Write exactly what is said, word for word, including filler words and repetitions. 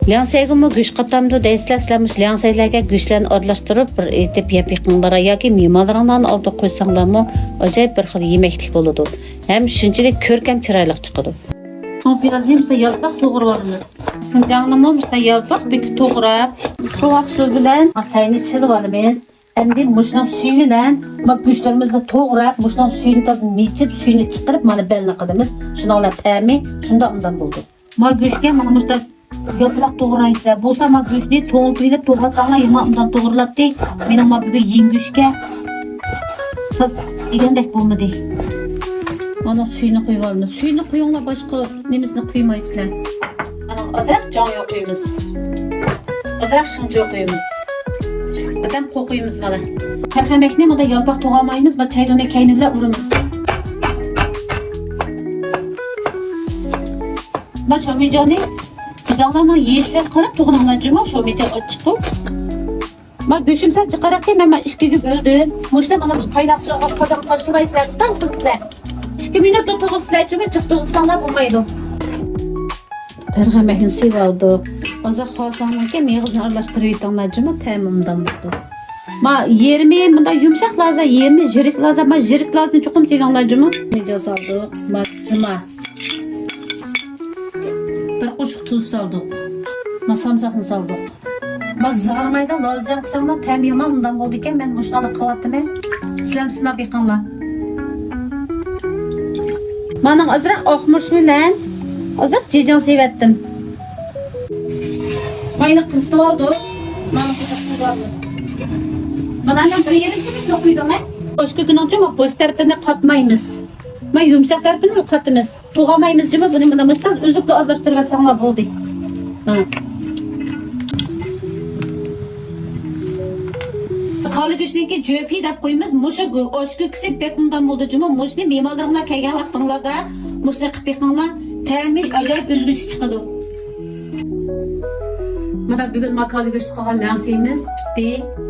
لياڭسەيگىمۇ گۆش قاتامدۇ دەيسىلەر، سىلەر مۇشۇ لياڭسەيلەرگە گۆشلەرنى ئارىلاشتۇرۇپ بىر ئېتىپ يەپ بېقىڭلار ياكى مېھمانلىرىڭلارنى ئالدىغا قويساڭلارمۇ ئاجايىپ بىر خىل يېمەكلىك بولىدۇ. ھەم شۇنچىلىك كۆركەم، چىرايلىق چىقىدۇ. چوڭ پىيازنى بىز يالپاق توغرىۋالىمىز. شىنجاڭنىمۇ بىز يالپاق بېكىپ توغراپ، سوغۇق سۇ بىلەن سەينى چىلىۋالىمىز. ئەمدى مۇشۇنىڭ سۈيى بىلەن ما گۆشلىرىمىزنى توغراپ، مۇشۇنىڭ سۈيىنى تازا مىچىپ، سۈيىنى چىقىرىپ، مانا بەلنى قىلىمىز. شۇنىڭ بىلەن تەمى شۇنداق ئوبدان بولىدۇ. ما گۆشكە مانا مۇشۇنداق يالپاق توغرايسىلەر. بولسا ما گۆشنى توڭلىتىۋېلىپ توغرىساڭلار يامان ئوبدان توغرىلاتتى. مېنىڭ ما بۈگۈن يېڭى گۆشكە تازا دېگەندەك بولمىدى. مانا سۈيىنى قۇيۇۋالىمىز. سۈيىنى قۇيۇڭلار، باشقا نېمىسىنى قۇيمايسىلەر. مانا ئازراق جاڭيۇ قۇيىمىز. ئازراق شىڭجۇ قۇيىمىز. بىردەم قوقۇيمىز مانا. تەرخەمەكنى مانا يالپاق توغرىمايمىز، ما چايدۇنى كەينى بىلەن ئۇرىمىز. ما شومىجانى كۆزۈڭلارنىڭ يېيىشىگە قاراپ توغراڭلار جۇمۇ، شومىجان ئاچچىققۇ. ما گۆشۈم سەل جىقراق، مەن ما ئىككىگە بۆلدۈم. مۇشۇنى مانا مۇشۇ قايناق سۇغا قازانغا تاشلىمايسىلەر، چىقاڭ قىلىسىلەر. ئىككى مىنۇت تۇرغۇزىسىلەر جۇمۇ، جىق تۇرغۇزساڭلار بولمايدۇ. تەرخەمەكنى سىيىۋالدۇق. ئازراق خالىساڭلاركى مېغىزنى ئارىلاشتۇرۇۋېتىڭلار جۇمۇ، تەمى ئوبدان بولىدۇ. ما يېرىمى مۇنداق يۇمشاق لازا، يېرىمى يىرىك لازا. ما يىرىك لازىنى چوقۇم سېلىڭلار جۇمۇ. مېجا سالدۇق، ما زىما. بىر قوشۇق تۇز سالدۇق. ما سامساقنى سالدۇق. ما زىغىرمايدا لازىجان قىلساڭلار تەمى يامان ئوبدان بولىدىكەن. مەن مۇشۇنداق قىلىۋاتىمەن. سىلەرمۇ سىناپ بېقىڭلار. مانا ئازراق ئاقمۇچ بىلەن ئازراق جىجىڭ سېلىۋەتتىم. ماينى قىزىتىۋالدۇق. مانا قىزىتىۋالدۇق. مانا بىر يېرىم كىلو قويدۇم مەن. ئاشكۆكىنىڭ چوڭ باش تەرىپىنى قاتمايمىز. ما يۇمشاق تەرىپىنى قاتىمىز. توغرىمايمىز جۇمۇ، بۇنى مانا مۇشۇنداق ئۈزۈكلا ئارىلاشتۇرۇۋەتسەڭلار بولدى. ھە. كالا گۆشنىڭكى جۆپى دەپ قويىمىز. مۇشۇ گۆ-، ئاشكۆكىسى بەك ئوبدان بولىدۇ جۇمۇ. مۇشۇنى مېھمانلىرىڭلار كەلگەن ۋاقتىڭلاردا مۇشۇنى قىلىپ بېقىڭلار. تەمى ئاجايىپ ئۆزگىچە چىقىدۇ. مانا بۈگۈن ما كالا گۆشتە قىلغان لەڭسىيىمىز پۈتتى.